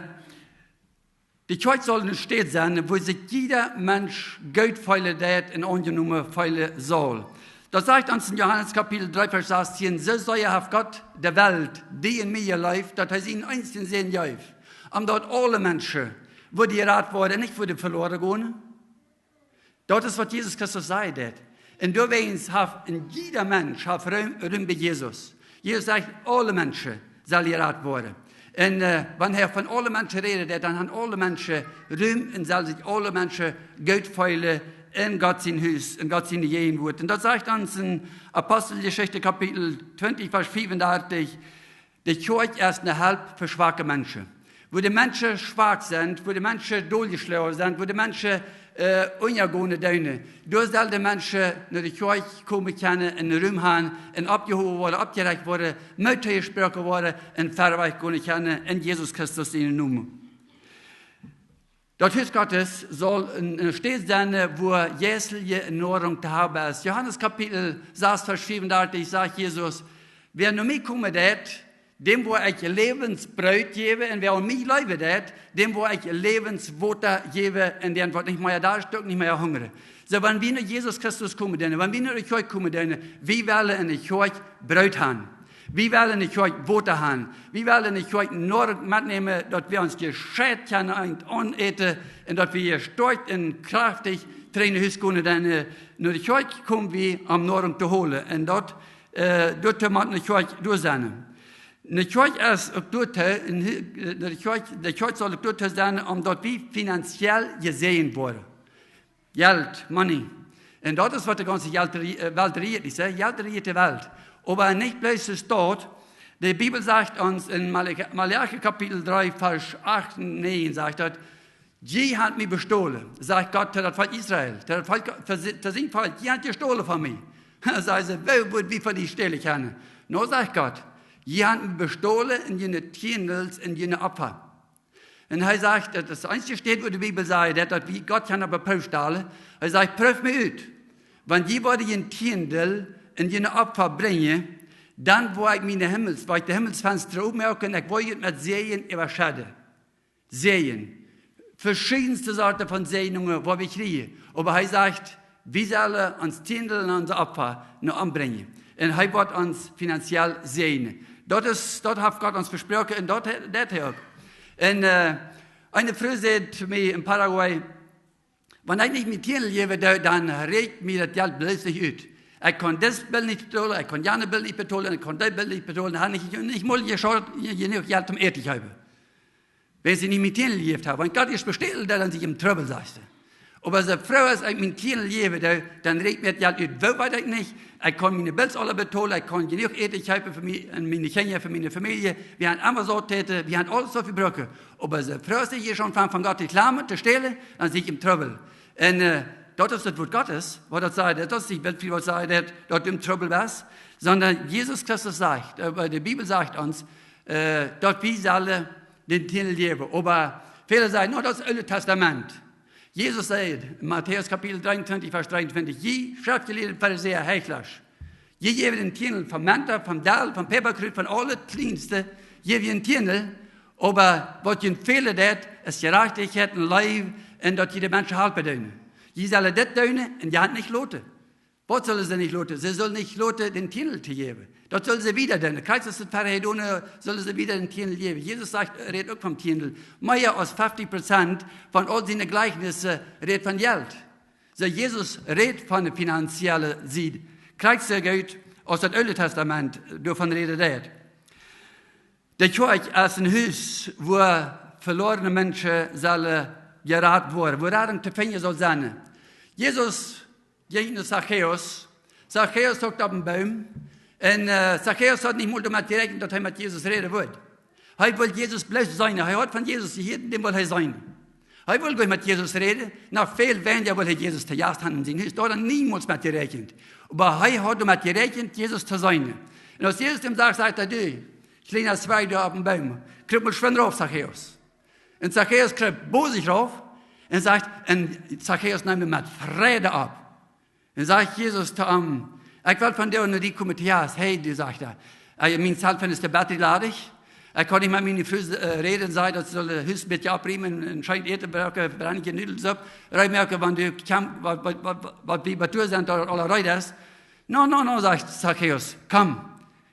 de Kjoakj saul ne Städ sennen, wua sikj jieda Mensch goot feelen deit un aunjenomen feelen saul. Daut sajcht ons en Johanes Kapitel dree, Varsch sastieen: Soo sea haft Gott de Welt, die un mie, jeleeft, daut hee sienen eensjen Sän jeef, om daut aule Menschen wudden jerat woaren, nich wudden veloaren gonen. Daut es, waut Jesus Christus sajen deed. Un doawäajen haft een jieda Mensch haft Rum, Rum bie Jesus. Jesus sajcht, aule Menschen sellen jerat woaren. Un äh, wan hee von aule Menschen räden deed, dan haben aule Menschen Rum un sellen sikj aule Menschen goot feelen en Gott sien Hus, en Gott siene Jäajenwuat. Un daut sajcht ons en Aposteljeschicht Kapitel twintich, Varsch fiefundartich: De Kjoakj es ne Help fa schwake Menschen. Wua de Menschen schwak sent, wua de Menschen doljeschlonen sent, wua de Menschen äh, unjagonen doonen. Doa sellen de Menschen no de Kjoakj komen kjennen, een Rum haben, un oppjehowen woaren, oppjerecht woaren, Moot jesproaken woaren, un wieda gonen kjennen en Jesus Christus sienen Nomen. Daut Hus Gottes saul eene, eene Städ sennen, wua jeistelje Noarunk to haben es. Johanes Kapitel sas, Varsch fiefundartich sajcht Jesus: Wäa no mie komen deit, däm woa ekj Läwensbroot jäwen, un wäa aun mie jleewen deit, däm woa ekj Läwenswota jäwen, un dee woat nich mea darschten, nich mea hungren. Soo, wan wie no Jesus Christus komen doonen, wan wie no de Kjoakj komen doonen, wie wellen en de Kjoakj Broot haben. Wie wellen en de Kjoakj Wota haben. Wie wellen en de Kjoakj Noarunk metnämen, daut wie ons jescheit kjennen aunäten un daut wie stoakj un kjraftich trigj no Hus gonen, dan äh, no de Kjoakj komen wie om Noarunk to holen. Un daut äh, doatoo mott ne Kjoakj doa sennen. Ne Kjoakj es uk doatoo, en, äh, de Kjoakj, de Kjoakj saul uk doatoo sennen, om daut wie finanziell jesäajent woaren. Jelt, money. Un daut es, waut de gaunze Jelt re-, äh, Welt rejieet, nich soo? Jelt rejieet de Welt. Oba nich bloos daut. De Bibel sajcht ons en Maleachi, Maleachi Kapitel dree, Varsch acht un näajen sajcht daut: Jie haben mie bestolen, sajcht Gott to daut Volkj Israel, to daut Volkj, to si-, to sien Volkj: Jie haben jestolen von mie. Sajen see: Woo woa wie von die stälen kjennen? Nu sajcht Gott: Jie haben mie bestolen en june Tiendels un june Opfa. Un hee sajcht, daut es de eensje Städ, wua de Bibel sajcht, daut, daut wie Gott kjennen opp de Proow stalen. Hee sajcht: Proow mie ut. Wan jie woaren jun Tiendel un june Opfa brinjen, dan woa ekj miene Himmels-, woa ekj de Himmelsfensta opmoaken un ekj woa junt met Säajen äwaschedden. Säajen. Veschiedenste Sorten von Säajnungen, waut wie kjrieen. Oba hee sajcht, wie sellen ons Tiendel un onse Opfa no am brinjen. Un hee woat ons finanziell säajnen. Daut es, daut haft Gott ons vesproaken un daut, daut deit hee uk. Un äh, eene Fru säd to mie en Paraguay: Wan ekj nich mien Tiendel jäwen doo, dan räakjent mie daut Jelt bloos nich ut. Ekj kaun dit Bill nich betolen, ekj kaun jane Bill nich betolen, ekj kaun dee Bill nich betolen, dan hab ekj nich, nich mol jenuach Jelt om Äten to kjeepen. Wan see nich mien Tiendel jejäft haben. Wan Gott ieescht bestäden deit, dan sie ekj em Trubbel, sajcht see. Oba soo froh aus ekj mien Tiendel jäwen doo, dan räakjent mie daut Jelt ut. Woo, weet ekj nich. Ekj kaun miene Bills aula betolen, ekj kaun jenuach Äten kjeepen fa mie un miene Kjinja, fa miene Famielje. Wie haben emma saut to äten, wie haben aules, waut wie brucken. Oba soo froh aus ekj hia aunfang von Gott to klammen, to stälen, dan sie ekj em Trubbel. Un äh, daut es daut Wuat Gottes, waut daut sajcht. Daut es nich, waut sajcht, daut, daut du em Trubbel best, sonda Jesus Christus sajcht, äh, de Bibel sajcht ons, äh, daut wie sellen dän Tiendel jäwen. Oba väle sajen: Na, daut es Oolet Tastament. Jesus säd en Matäus Kapitel dreeuntwintich, Varsch dreeuntwintich: Jie Schreftjelieede, Farisäa, Heichla, jie jäwen dän Tiendel von Minta, von Dall, von Päpakrut, von aulet Kjlienste, jäw jie dän Tiendel, oba waut junt fälen deit, es Jerajchtichkjeit un Leew un daut jie de Menschen halpen doonen. Jie sellen dit doonen un jie nich loten. Waut sellen see nich loten? See sellen nich loten, dän Tiendel to jäwen. Daut sellen see wieda doonen. Krakjt soo aus see daut verhäa doonen, sellen see wieda dän Tiendel jäwen. Jesus sajcht, rät uk vom Tiendel. Mea aus fefti Prozent von aul siene Jlikjnisse rät von Jelt. Soo, Jesus rät von de finanzielle Sied. Krakjt soo goot aus daut Oole Tastament doavon räden deit. De Kjoakj es een Hus, wua veloarne Menschen sellen jerat woaren, wua Radunk to finjen saul sennen. Jesus jinkj no Zachäus. Zachäus hukjt opp een Boom. Un äh, Zachäus haud nich mol doamet jeräakjent, daut hee met Jesus räden wudd. Hee wull Jesus bloos seenen. Hee haud von Jesus jehieet, dän wull hee seenen. Hee wull goanich met Jesus räden. Noch väl weinja wull hee Jesus to Jast haben en sien Hus. Doa haud hee niemols met jeräakjent. Oba hee haud doamet jeräakjent, Jesus to seenen. Un aus Jesus däm sach, sajcht hee: Du kjliena Zwakj doa opp een Boom, krup mol schwind rauf, Zachäus. Un Zachäus krup bosich rauf un sajcht, un Zachäus neem am met Freid opp. Un sajcht Jesus to am: Ekj well vondoag no die komen to Jast. Hee, du, sajcht hee, äh, mien Cellphone es de Batterie ladich. Ekj kaun nich met miene Fru äh, räden, saj, daut see saul daut Hus een bät oppriemen un, un scheen Äten brucken, brennje Nudelsupp. Räd moaken, wan du kjemst, waut, waut, waut, waut wie bie die sent, daut aules reed es. No, no, no, sajcht Zachäus, komm.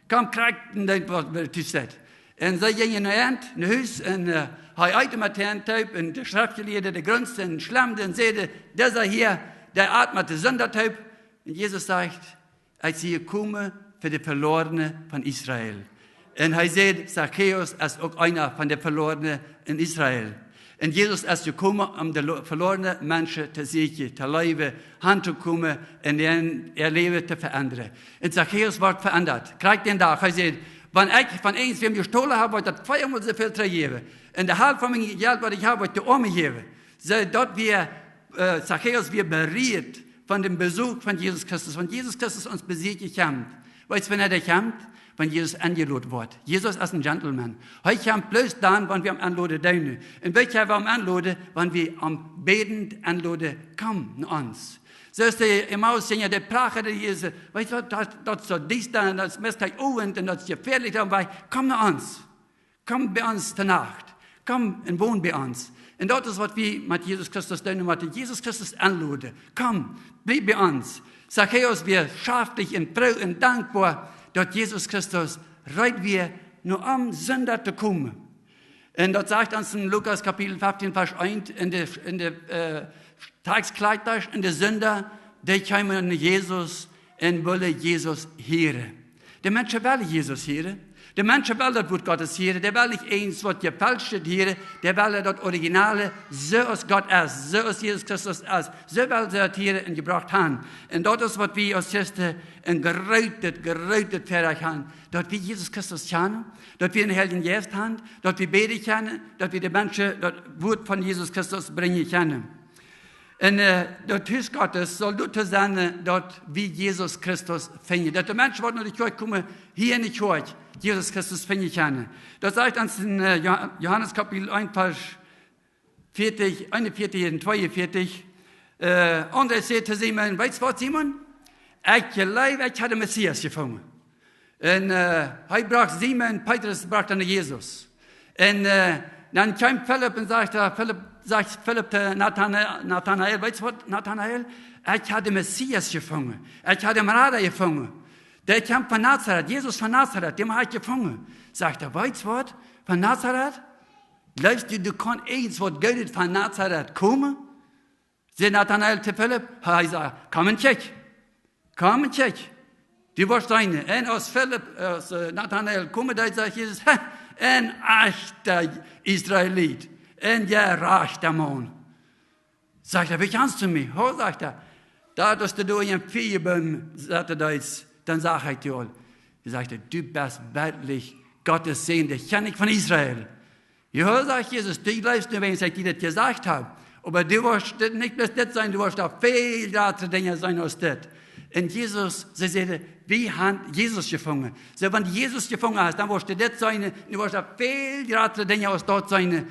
Komm, krakjt en dee, waut wie tus sent. Un see jinjen no an, no Hus, un äh, hee eet met an toop, un de Schreftjelieede, de Gruntsten, schlemden un säden: Disa hia, dee at met de Sinda toop. Un Jesus sajcht: Ekj sie jekomen fa de Veloarne von Israel. Un hee säd, Zachäus es uk eena von de Veloarne en Israel. Un Jesus es jekomen, om de lo-, veloarne Menschen to sieekjen, to läwen, han to komen un äa, äa Läwen to veendren. Un Zachäus wort veendat. Krakjt dän Dach, hee säd: Wan ekj von irjentwäm jestolen hab, woa ekj daut veamol soo väl trigjjäwen. Un de Halft von mien Jelt, waut ekj hab, woa ekj de Oame jäwen. Soo daut wia, äh, Zachäus wia berieet von dän Besuch von Jesus Christus. Wan Jesus Christus ons besieekjen kjemt, weetst, wanea hee kjemt? Wan Jesus enjelot woat. Jesus es een Gentleman. Hee kjemt bloos dan, wan wie am enloden doonen. Un woo kjenn wie am enloden? Wan wie am bädent enloden: Komm no ons. Soo aus de Emmaus-Jinja, dee prachaden Jesus: Weetst waut, daut, daut es soo diesta un daut es meist Owent un daut es jefäadlich, dan wie: Komm no ons. Komm bie ons de Nacht. Komm un won bie ons. Un daut es waut wie met Jesus Christus doonen motten. Jesus Christus enloden: Komm, blie bie ons. Zachäus wia schaftich un froo un dankboa, daut Jesus Christus reed wia, no am Sinda to komen. Un daut sajcht ons en Lukas Kapitel fefteen, Varsch eent, en de, en de, äh, Taxkjleetasch, en de Sinda, dee kjeemen no Jesus un wullen Jesus hieren. De Menschen wellen Jesus hieren. De Menschen wellen daut Wuat Gottes hieren. Dee wellen nich eent waut jefälschtet hieren. Dee wellen daut Originale, soo aus Gott es, soo aus Jesus Christus es. Soo wellen see daut hieren un jebrocht haben. Un daut es waut wie aus Christen een grootet, grootet Väarajcht haben. Daut wie Jesus Christus kjanen, daut wie dän Heiljen Jeist haben, daut wie bäden kjennen, daut wie de Menschen daut Wuat von Jesus Christus brinjen kjennen. Un, äh, daut Hus Gottes saul doatoo sennen, äh, daut wie Jesus Christus finjen. Daut de Menschen, waut no de Kjoakj komen, hia en de Kjoakj Jesus Christus finjen kjennen. Daut sajcht ons en, äh, Jo-, Johanes Kapitel eent, Varsch veatich, eenenveatich un tweeunveatich. Äh, Andreas säd to Simon: Weetst waut, Simon? Ekj jleew, ekj hab dän Messias jefungen. Un, äh, hee brocht Simon Petrus, brocht am no Jesus. Un, äh, dan kjeem Filip un sajcht, äh, Filip, sajcht Filip to Nathanael, Nathanael: Weetst waut, Nathanael? Ekj hab dän Messias jefungen. Ekj hab dän Rada jefungen. Dee kjemt von Nazaret, Jesus von Nazaret, dän hab ekj jefungen. Sajcht hee: Weetst waut? Von Nazaret? Jleefst du, doa kaun irjent waut Goodet von Nazaret komen? Säd Nathanael to Filip, hee säd: Komm un kjikj. Komm un kjikj. Du woascht seenen. Un aus Filip, aus, äh, Nathanael komen deed, sajcht Jesus: Ha, een echta Israelit. Een jerajchta Maun. Sajcht hee: Woo kjanst du mie? Ho, sajcht hee, daut aus du doa unja dän Fiejeboom sitten deedst, dan sach ekj die aul. Hee sajcht: Du best werkjlich Gottes Sän, de Kjennich von Israel. Jo, sajcht Jesus, du jleefst nu, wiels ekj die daut jesajcht hab. Oba du woascht dit, nich bloos dit seenen, du woascht doa väl jratre Dinja seenen aus dit. Un Jesus, see säden: Wie haben Jesus jefungen. Soo, wan du Jesus jefungen hast, dan woascht du dit seenen, du woascht doa väl jratre Dinja aus daut seenen,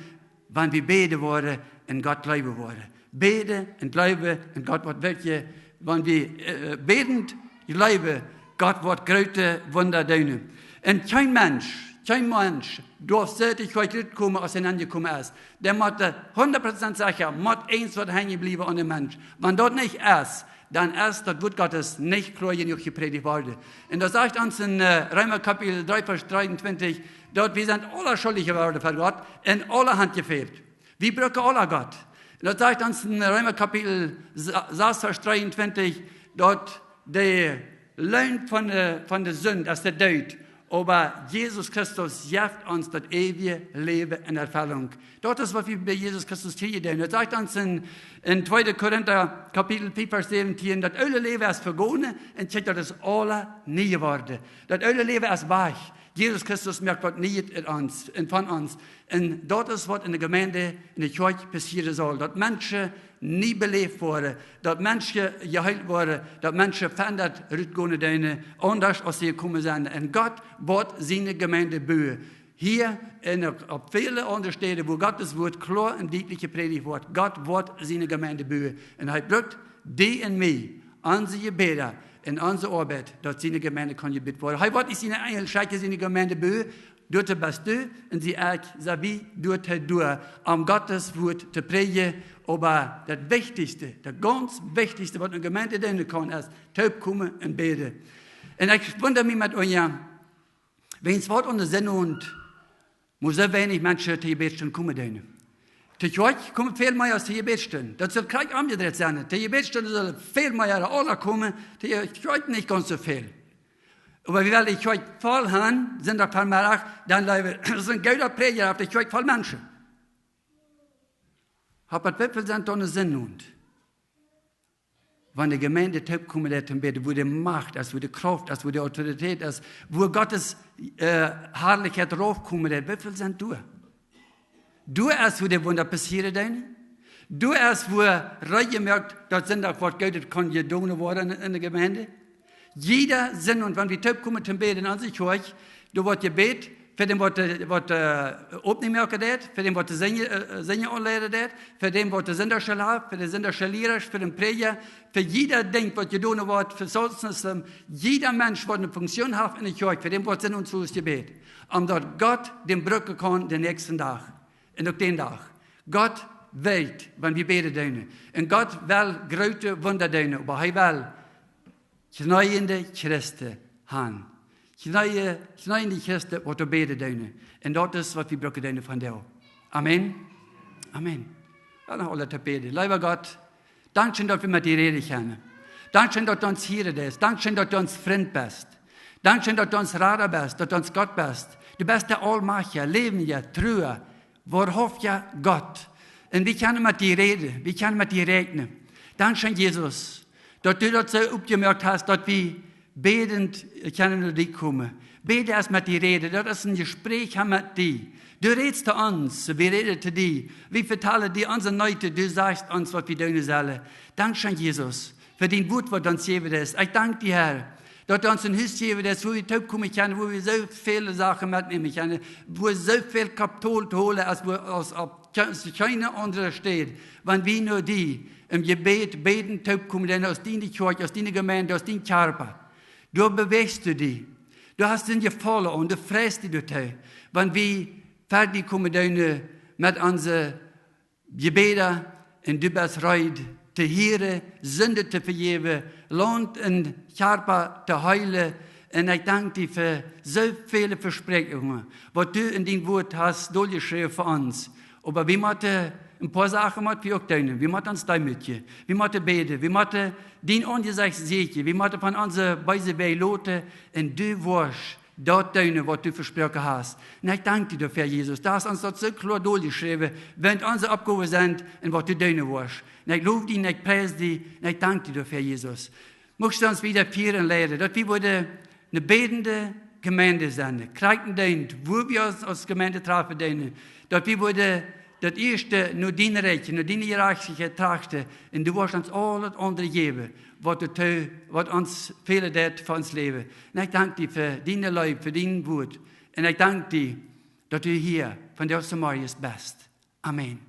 wan wie bäden woaren un Gott jleewen woaren. Bäden un jleewen un Gott woat wirkjen, wan wie, äh, bädent jleewen, Gott woat groote Wunda doonen. Un kjeen Mensch, kjeen Mensch, doaf soo ut de Kjoakj rutkomen, aus hee enjekomen es. Dee mott, äh, hundat Prozent secha, mott irjent waut henjen bliewen aun dän Mensch. Wan daut nich es, dan es daut Wuat Gottes nich kloa jenuach jeprädicht worden. Un daut sajcht ons en, äh, Reema Kapitel dree, Varsch dreeuntwintich, daut wie sent aula schuldich jeworden ver Gott un aula haben jefält. Wie brucken aula Gott. Un daut sajcht ons en Reema Kapitel sa-, sas, Varsch dreeuntwintich, daut de Loon von de, von de Sind es de Doot. Oba Jesus Christus jeft ons daut eewje Läwen en Erfellunk. Daut es, waut wie bie Jesus Christus kjrieen doonen. Daut sajcht ons en, en tweede Korinta Kapitel fief, Varsch säwentieen, daut oole Läwen es vegonen un kjikj, daut es aula nie jeworden. Daut oole Läwen es wajch. Jesus Christus moakt waut Nieet en ons un von ons. Un daut es, waut en de Jemeent, en de Kjoakj passieren saul. Daut Menschen nie beläft woaren, daut Menschen jeheelt woaren, daut Menschen veendat rutgonen doonen, aundasch aus see jekomen sent. Un Gott woat siene Jemeent buen. Hia un uk opp väle aundre Städen, wua Gottes Wuat kloa un dietlich jeprädicht woat, Gott woat siene Jemeent buen. Un hee brukt die un mie, onse Jebäda un onse Oabeit, daut siene Jemeent kaun jebut woaren. Hee woat nich siene Enjel schekjen, siene Jemeent buen, doatoo best du un sie ekj, sent wie doatoo doa, om Gottes Wuat to prädjen. Oba daut Wichtichste, daut gaunz Wichtichste, waut eene Jemeent doonen kaun, es toopkomen un bäden. Un ekj wunda mie met unja, wiels waut aun de Senn un mott soo weinich Menschen to Jebädsstund komen doonen. To Kjoakj komen väl mea aus to Jebädsstund. Daut saul krakjt omjedreit sennen. To Jebädsstund sellen väl mea aula komen, to Kjoakj nich gaunz soo väl. Oba wie wellen de Kjoakj voll haben, Sindach Vemeddach, dan jleew ekj, daut es een gooda Prädja, haft de Kjoakj voll Menschen. Oba woo väl sent doa aun de Senn un? Wan de Jemeent toopkomen deit toom bäden, wua de Macht es, wua de Krauft es, wua de Autoritäet es, wua Gottes, äh, Harlichkjeit raufkomen deit, woo väl sent doa? Doa es, wua de Wunda passieren doonen. Doa es, wua reed jemoakt, daut Sindach waut Goodet kaun jedonen woaren en, en de Jemeent. Jieda Sindach, un wan wie toopkomen toom bäden en onse Kjoakj, doa woat jebät fa däm, waut de, waut de Opnämen moaken deit, fa däm, waut de Sinjen, äh, Sinjen aunleiden deit, fa däm, waut de Sindachschool haft, fa de Sindachschool Liera, fa dän Prädja, fa jieda Dinkj, waut jedonen woat, fa Sounstensdem, jieda Mensch, waut eene Funktion haft en de Kjoakj, fa däm woat Sindach ons jebät. Om daut Gott dän brucken kaun dän näakjsten Dach. Un uk dän Dach. Gott well, wan wie bäden doonen. Un Gott well groote Wunda doonen, oba hee well kjneeende Christen haben. Kjnee-, kjneeende Christen, waut doa bäden doonen. Un daut es, waut wie brucken doonen vondoag. Amen. Amen. Lot ons aule toop bäden. Leewa Gott, dankscheen, daut wie met die räden kjennen. Dankscheen, daut du ons hieren deist. Dankscheen, daut du ons Frint best. Dankscheen, daut du ons Rada best, daut du ons Gott best. Du best de Aulmajchtja, läwendja, trua, woarhauftja Gott. Un wie kjennen met die räden, wie kjennen met die räakjnen. Dankscheen, Jesus, daut du daut soo oppjemoakt hast, daut wie bädent kjennen no die komen. Bäden es met die räden, daut es een Jespräakj haben met die. Du rätst to ons, wie räden to die. Wie vetalen die onse Needen, du sajchst ons, waut wie doonen sellen. Dankscheen, Jesus, fa dien Wuat, waut du ons jejäft hast. Ekj dank die, Herr, daut du ons een Hus jejäft hast, wua wie toopkomen kjennen, wua wie soo väl Sachen metnämen kjennen, wua soo väl Kapital to holen es, wua aus opp kje-, kjeene aundre Städ. Wan wie no die em Jebäd bäden toopkomen, dan aus diene Kjoakj, aus diene Jemeent, aus dien Kjarpa. Doa bewäajst du die. Doa hast du een Jefaulen aun, du freist die doatoo. Wan wie ver die komen doonen met onse Jebäda, un du best reed to hieren, Sinden to vejäwen, Launt un Kjarpa to heelen. Un ekj dank die fa soo väle Vespräakjungen, waut du en dien Wuat hast doljeschräwen fa ons. Oba wie motten een poa Sachen motten wie uk doonen. Wie motten ons deemootjen. Wie motten bäden. Wie motten dien Aunjesecht sieekjen. Wie motten von onse beese Wäaj loten. Un du woascht daut doonen, waut du vesproaken hast. Un ekj dank die doafäa, Jesus. Du hast ons daut soo kloa doljeschräwen, waut onse Oppgowen sent un waut du doonen woascht. Un ekj low die un ekj pries die un ekj dank die doafäa, Jesus. Muchst du ons wieda fieren un leiden, daut wie wudden eene bädende Jemeent sennen, krakjt doa, wua wie ons aus Jemeent trafen doonen, daut wie wudden daut ieeschte no dien Rikj, no diene Jerajchtichkjeit trachten, un du woascht ons aul daut aundre jäwen, waut doatoo, waut ons fälen deit fa ons Läwen. Un ekj dank die fa diene Leew, fa dien Wuat. Un ekj dank die, daut du hia vondoag zemorjes best. Amen.